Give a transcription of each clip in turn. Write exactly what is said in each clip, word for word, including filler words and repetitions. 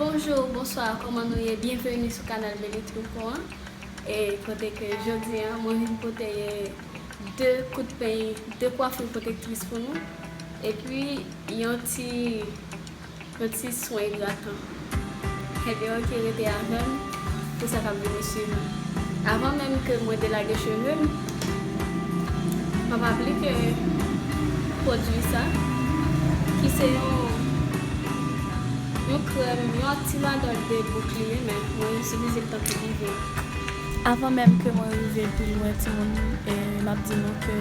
Bonjou, bonswa, kòman nou ye? Byenveni sou kanal Belle Troupeau an. E kote ke jodi a, mwen vin pote de kout peny, de kwafi pwotektris pou nou. Epi, yon ti, yon ti swen idratan. Ebyen, oke, rete avè m pou sa k ap vini swivan. Avan menm ke mwen delage cheve m, m ap aplike pwodui sa, ki se yon, yon krèm, yon aktivadò de bouk li ye, men mwen itilize l tankou leave-in. Avan menm ke mwen rive pi lwen, timoun, e, m ap di nou ke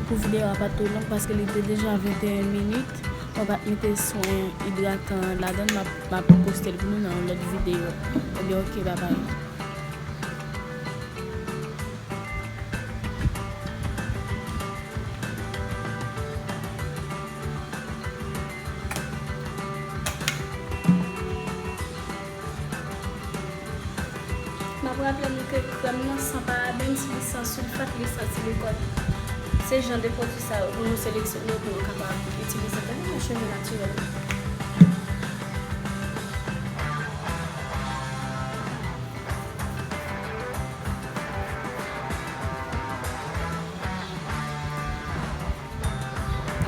pou videyo a pa t twò long, paske li te deja venteyen minit. Mwen pa t mete swen idratan ladan l, m ap, m ap poste l pou nou nan yon lòt videyo. Ebyen, oke, babay. M ap raple nou ke krèm nan san paraben, li san silfat, li san silikòn. Se jan de pwodui sa yo pou nou seleksyone pou nou kapab itilize tande nan cheve natirèl.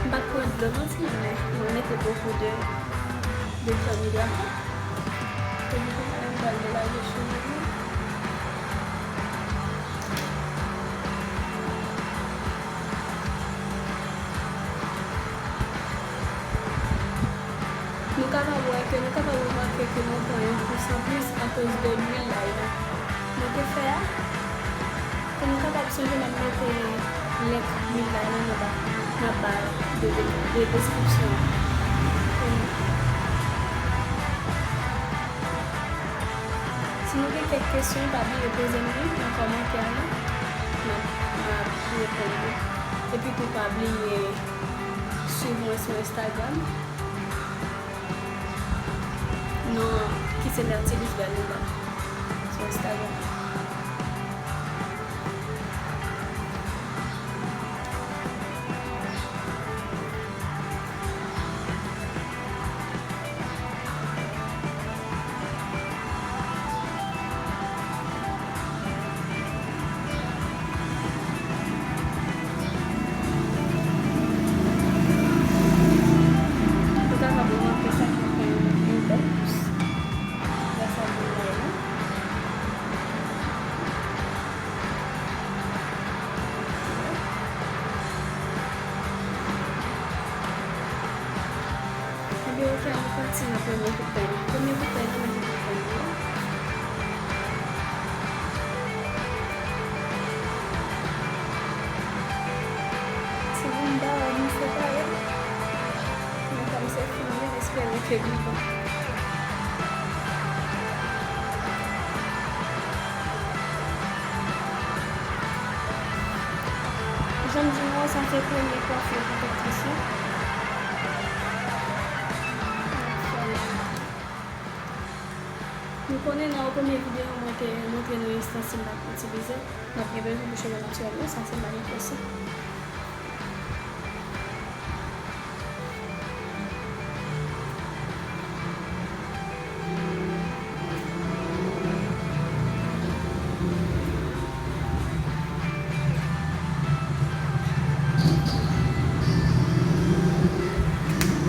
M pa t pran dlo non timoun, men mwen mete bokou de, de krèm idratan. Epi kounye a m pral delage cheve mwen. Nou kapab wè ke, nou kapab remake ke mwen pran yon kous anplis akoz de lwil lay la. Mwen te fè a, pou nou kapab sonje, m ap mete link lwil lay la nan ba, nan ba de, de, de deskripsyon an. Si nou gen kèk kesyon, pa bliye poze m li nan kòmantè yo. M ap, m ap reponn yo. Epi tou, pa bliye swiv mwen sou Instagram. Non, ki se Nertilis Berlinda sou Instagram. Ou kapab remake sa ki fè yon, yon bèl pous. Gras a Bondye la. Ebyen, oke, ann pati nan premye kout peny. Premye kout peny nan, mete kout peny yo. Se pou m ba w, m separe. Men kòm se fanmi, m espere ke li bon. Jan m di nou an, sa se premye kwafi pwotektris lan. Nou konnen nan premye videyo, mwen te montre nou istansil n ap itilize. N ap gen bezwen pou cheve natirèl nou, sa se mannik osi.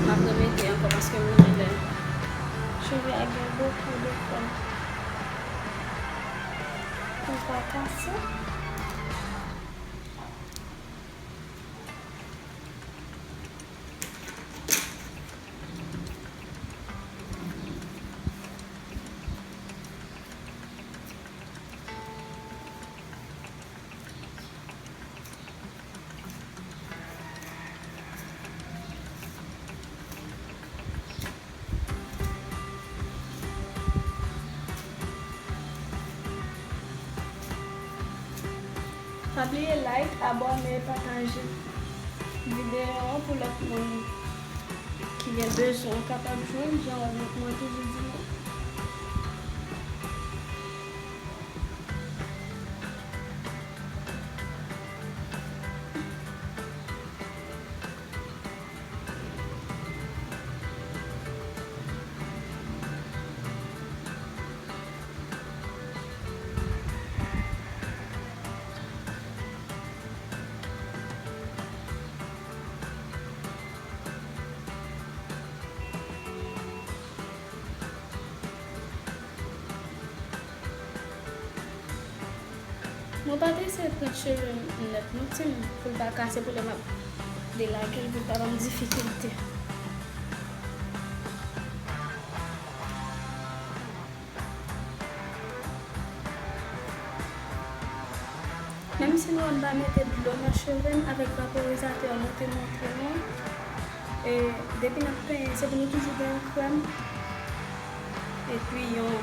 M ap remete ankò paske m renmen lè cheve a gen bokou de krèm pou l pa kase. Pa bliye like, abòne, pataje videyo an pou lòt moun ki gen bezwen kapab jwenn, jan mwen toujou di nou. Mwen pa t eseye pran cheve m nèt non, timoun, pou l pa kase, pou lè m ap delage l, pou l pa ban m difikilte. Menm si nou wè m pa mete dlo nan cheve m, avèk vaporizatè an mwen te montre nou, e depi n ap penyen, se pou nou toujou gen yon krèm epi yon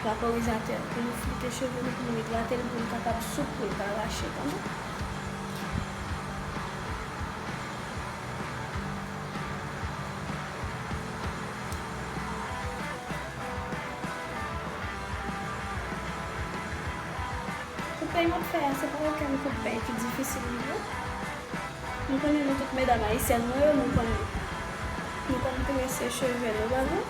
vaporizatè pou nou flite cheve nou, pou nou idrate l, pou l kapab soup, pou l pa rache, tande. Kout pèy m ap fè a, se pa okenn kout pèy ki difisil non. Nou konnen nou tout medam ayisyèn nou yo, nou konn, nou konn trese cheve nou, pa vre?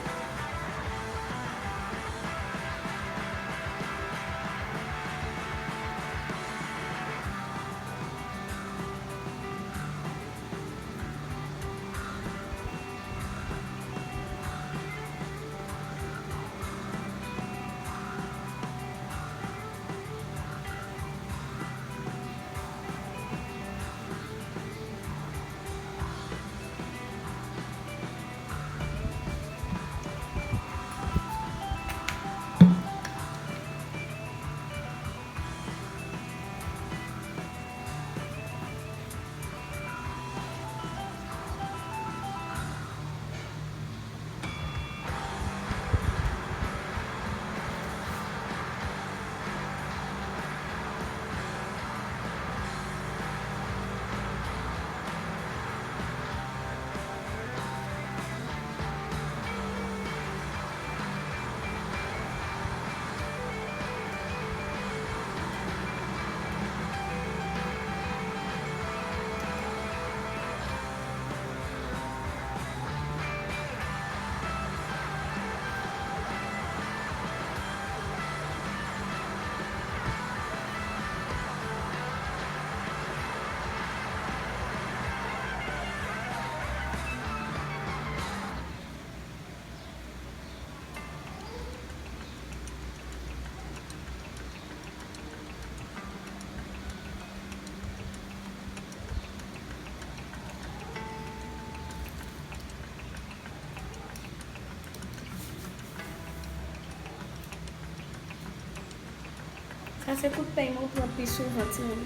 Sa se kout peny mwen pran pi souvan, timoun.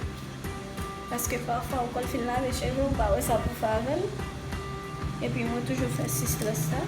Paske pafwa, ou konn fin lave cheve, ou pa wè sa pou fè avè l. Epi mwen toujou fè sistrès sa.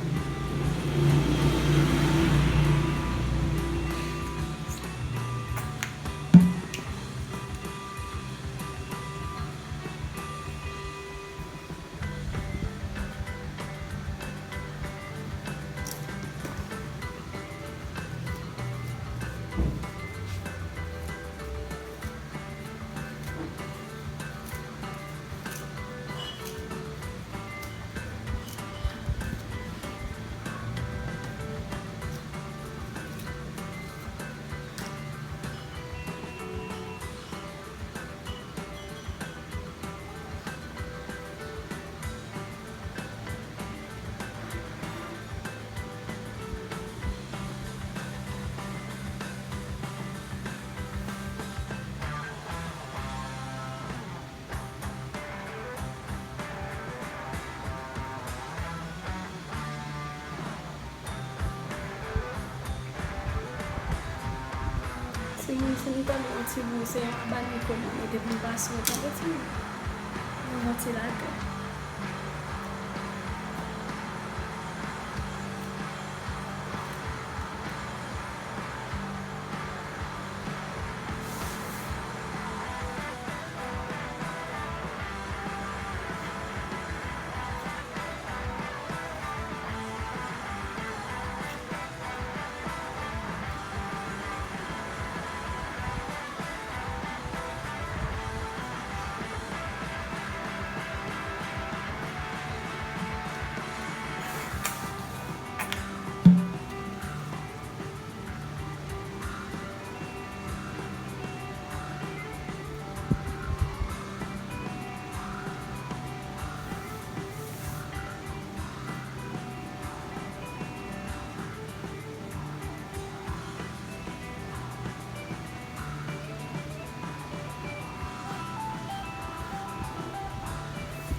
Timoun, si nou tande yon ti bri, se yon abanniko m ap mete pou m pase, tande timoun. Yon vantilatè.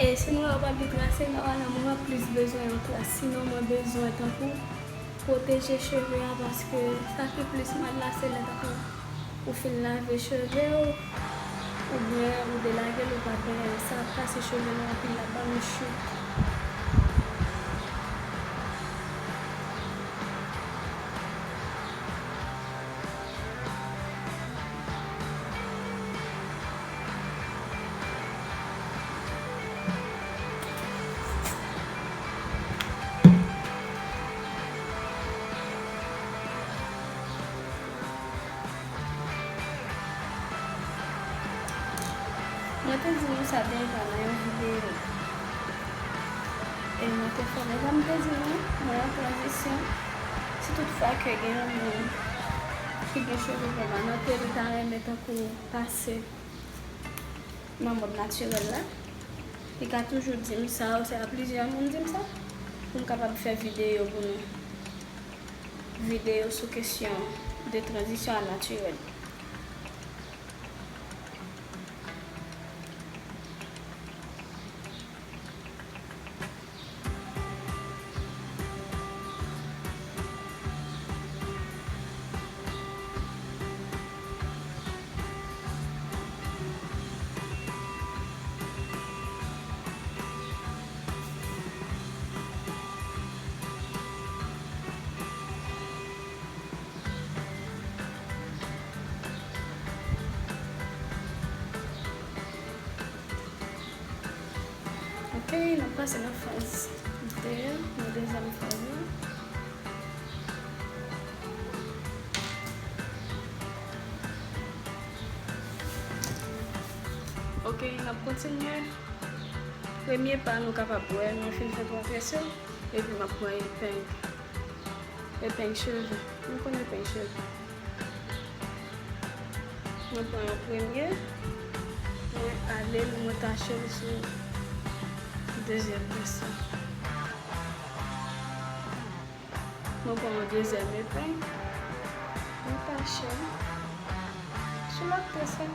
E si nou wè w pa gen trase, nòmalman mwen plis bezwen yon tras. Sinon, mwen bezwen tankou pwoteje cheve a, paske sa ki plis mal la, se lè tankou ou fin lave cheve w, oubyen ou delage l, ou pa penyen l, sa ap kase cheve nou anpil, l ap ban nou chit. Mwen te di nou sa deja nan yon videyo. E mwen te fè, deja m te di nou, mwen an tranzisyon. Si toutfwa ke gen yon moun ki gen cheve pèmanan, ke li ta renmen tankou pase nan mòd natirèl la, li ka toujou di m sa, oswa plizyè moun di m sa, pou m kapab fè videyo pou nou. Videyo sou kesyon de tranzisyon a natirèl. Ok, n ap pase nan faz de, nan dezyèm faz la. Ok, n ap kontinye. Premye pa nou kapab wè, mwen fin fè twa trese, epi m ap pran epeng. Epeng cheve. Nou konn epeng cheve. Mwen pran yon premye, mwen ale l, mwen tache l sou dezyèm plis la. Mwen pran yon dezyèm epeng, mwen tache l sou lòt plis la.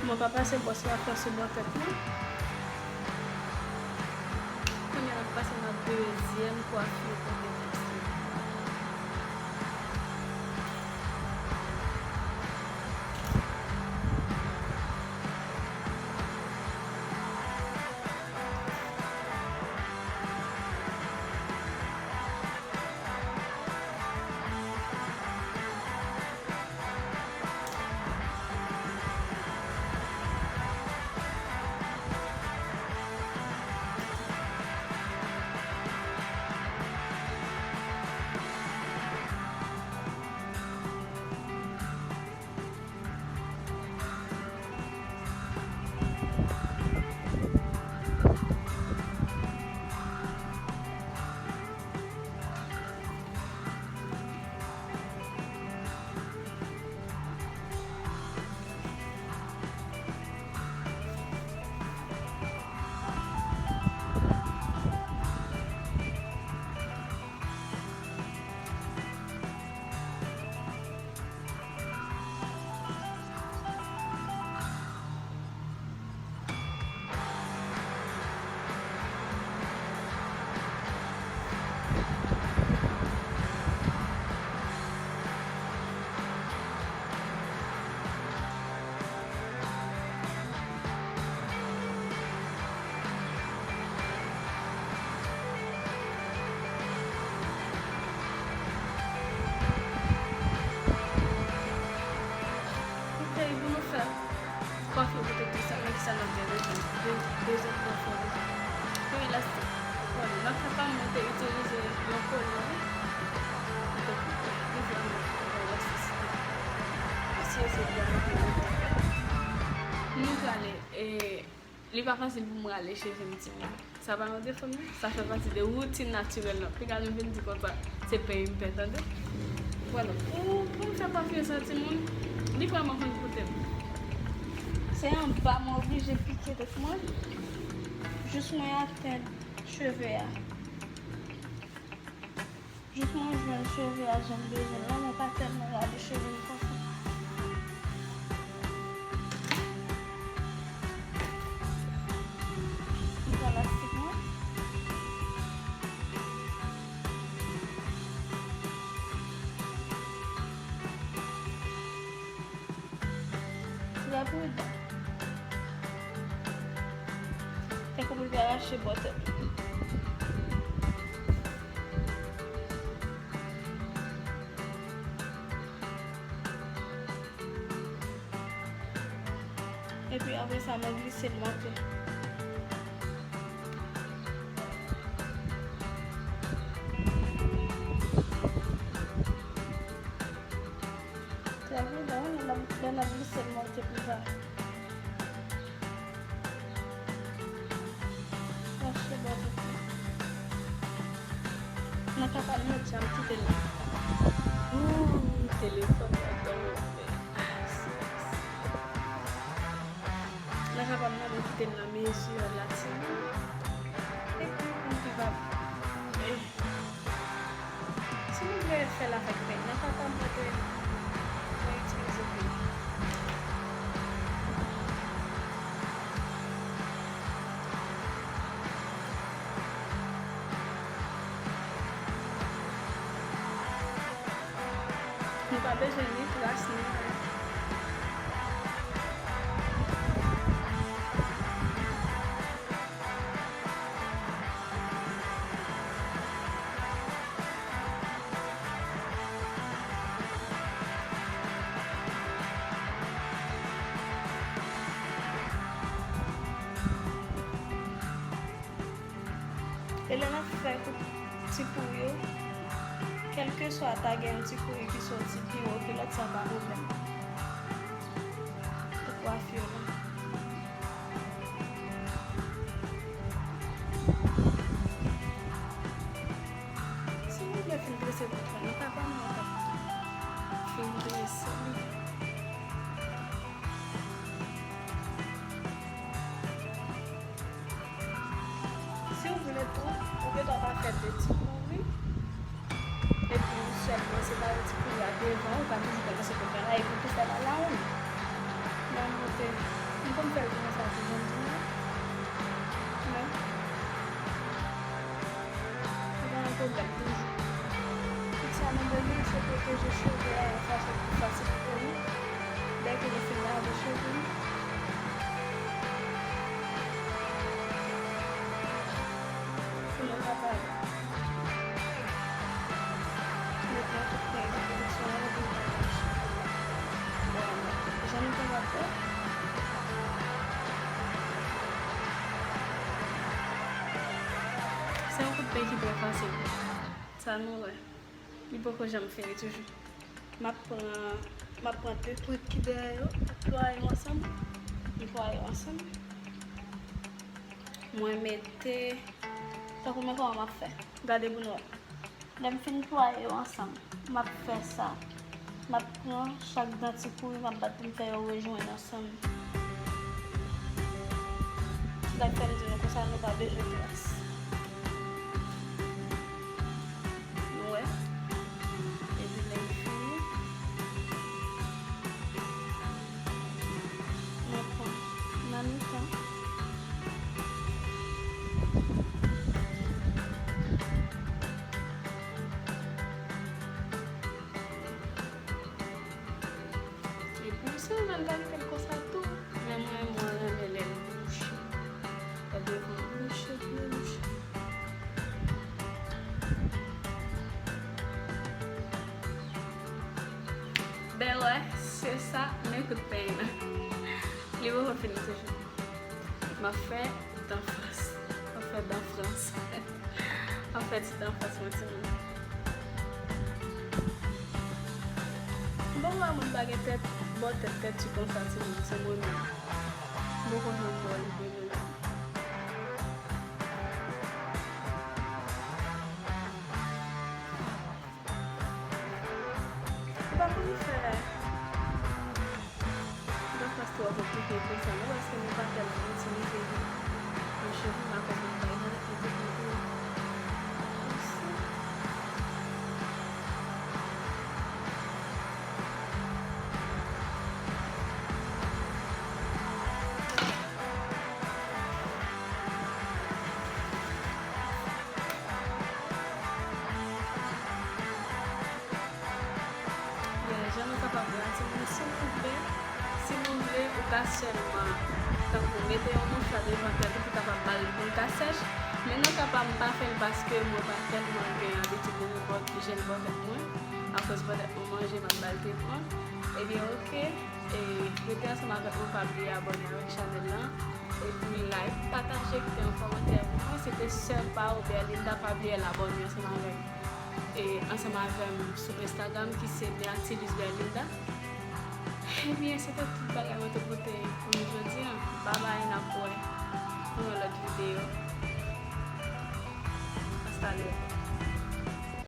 Mwen pa pase bwòs la fò sou bò tèt mwen. Kounye a n ap pase nan dezyèm kwafi kote plis la. Ok, pou nou fè kwafi pwotektris la, men kisa n ap gen bezwen? De, de zèb kwafi. Yon elastik. Bon, nan ka pa m, mwen te itilize yon kolon, wi. Mwen te koupe. Li vrèman gen elastisite. Mesye, se byen mwen te fè. Nou prale, e, li pa fasil pou m rale cheve m, timoun. Sa pa yon defo, non. Sa fè pati de woutin natirèl la. Piga nou vin di konsa, se penyen m pè, tande. Vwala. Pou, pou m fè kwafi sa, timoun, li vrèman konn koute m. Se anba mwen oblije pike tèt mwen. Jis mwen atenn cheve a. Jis mwen jwenn cheve a jan m bezwen l lan, mwen pa tèlman rale cheve m konsa. Mache bò tèt. Epi apre sa, mwen glise l monte. Trè byen, lè n ap, lè n ap glise l monte pi ba. Mache bò tèt. Nan kapab mwen janm kite l la. Ooh, telefòn nan tonbe. Ah, nan kapab mwen kite l nan mezi la ti. Epi pou ki va. Eh. Si nou vle fè l avèk peny, nan ka pa mwen te, mwen itilize peny. Nou pa bezwen ni kras, ni anyen. E lè n ap fè ti kou yo, kèlkeswa ta gen yon ti kou ki soti pi wo ke lòt, sa pa pwoblèm. Pou kwafi yo la. Si nou vle fin trese bout la, nou ka pran yon kòb fin trese li. Si w vle tou, ou gen dwa pa fè de ti kouri. Epi ou sèlman separe ti kouri a devan, ou ka toujou fè nan se kote a, epi ou tou fè la la ou. Nan monte, m konn fè l konsa tou, jan m di nou. Men, se pa yon pwoblèm toujou. Tout sa nou bezwen, se pwoteje cheve a yon fason ki fasilite nou. Dèke nou fin lave cheve nou, pou nou kapab mete yon kout peny nan direksyon an epi nou lave cheve nou. Bon, jan nou kapab fè, se yon kout peny ki trè fasil. Sa nou wè, li poko janm fini toujou. M ap pran, m ap pran de pwent ki dèyè yo, m ap plwaye yo ansanm. M plwaye yo ansanm. Mwen mete, tankou men kòman m ap fè. Gade pou nou wè. Lè m fin plwaye yo ansanm, m ap fè sa. M ap pran chak dan ti kouri, m ap bat pou m fè yo rejwenn ansanm. Sa k fè m di nou konsa, nou pa bezwen kras. Nou wè? Epi lè m fini, mwen pran nan mitan. Epi, si w vle l ka kite l konsa tou, men mwen, mwen renmen lè l bouche. Lè devan bouche, bouche. Ben wè, se sa, men kout peny nan. Li poko fini toujou. M ap fè dan fas. M ap fè dan fas. M ap fè ti dan fas mwen, timoun. Bon, mwen, moun pa gen tèt, bò tèt, tèt ti konsa, timoun, se mwen menm. M poko janm wè li de menm. Ou pa konn fè dan fas twò konplike konsa, non, paske nou pa tèlman itilize li nan cheve, m pa konn bay nan li pou konprann. Konsa. Jan nou kapab wè a, timoun, si nou vle, si nou vle, ou ka sèlman, tankou, mete yon mouchwa Vant tèt ou pou kapab ba l bon kasèch. Men nan ka pa m, m pa fè l paske mwen pa tèlman gen abitid de repòt jèn vant tèt mwen. Akoz vant tèt mwen manje, m ap ba l tretman. Ebyen, oke. E rete ansanm avèk mwen, pa bliye abòne avèk chanèl lan. Epi like, pataje, kite yon kòmantè pou mwen. Se te sè pa w Berlinda, pa bliye l abòne ansanm avèk e ansanm avè m sou Instagram ki se Neatilus Berlinda. Ebyen, se te tout bagay mwen te pote pou nou jodi a. Babay, n ap wè pou yon lòt videyo. Hasta luego.